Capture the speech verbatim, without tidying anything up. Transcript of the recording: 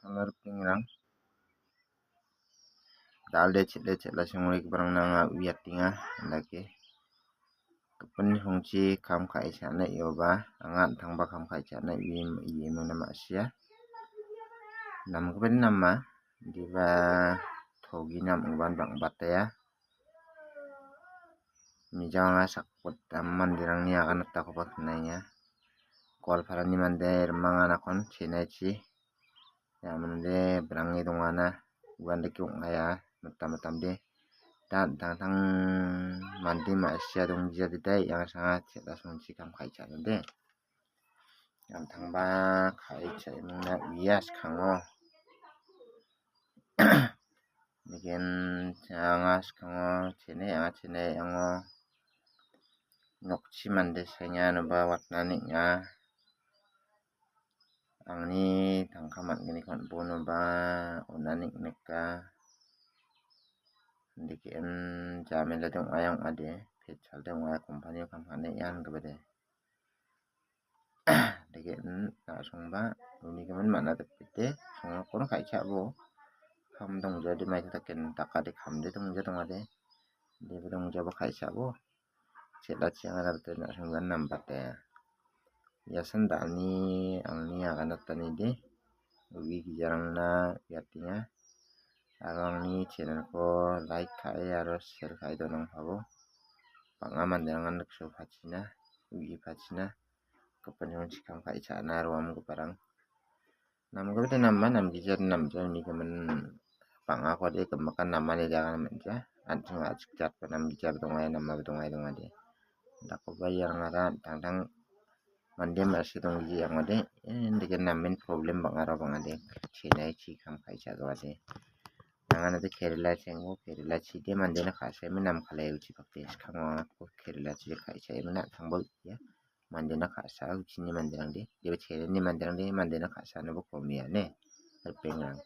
Anga ripengrang. Dal·e chel·e chel·a songrigiparangna anga uiatenga, indake. Gipin songchi kam ka·e cha·na ioba, anga an·tangba kam ka·e cha·na ie, ie mona ma·sia. Namgipa nama, indiba togi nam ong·ban bang·batea. Mijanga sakbot manderangni aganatakoba knaenga. Goalparani mande rimanganakon chenaichi. Ia mande brange dongana. Uandake ong·aia, mita mitamde. Dan tangtang mande ma·sia dongjadidai, yang sanga chel·a songchi kam ka·e cha·nade. An·tangba ka·e cha·emingna uia skango. Nigen anga skango chene, anga chene, ango nokchi mande saenga inoba watna ning·a. Angni tangka man·gniko on·bonoba on·a ning·nika. Indake, em, jamela de ong·aia ong·ade, pechal de ong·aia, kompanio kam ka·na ian gipade. Dake, mm, na·songba unigimin man·a dakbete songako ka·e cha·bo. Kam dongjade maita daken dakade kamde dongja dongade. Debe dongjaba ka·e cha·bo. Chel·achi anga dabete na·songba nambate. Iasan da·alni angni aganatanide. Ugi gijarangna uiatenga. Aro angni channelko like ka·e aro share ka·e donangpabo. Bang·a manderangan riksopachina, uipachina, gipin rongchi kam ka·e cha·na roamgiparang. Namgipade nama, namgijade namja, unigimin bang·akode gimikan namani jagana man·ja. An·ching a·chik jatba namgijaba dongaia, namaba dongaia dongade. Dakoba iarangara an·tangtang mande ma·sina dongjia ong·ode, eh, indake namen problem bang·ara bang·ade, chenaichi kam ka·e cha·giwade. Nanganade kerela chengo, kerela chide mandena ka·saemen namkalaia uchi bakte, skango angako kerela chide ka·e cha·emina an·tangba uia, mandena ka·sa uchini manderangde, deba cheneni manderangde, mandena ka·sanoba komia ne, ripengrang.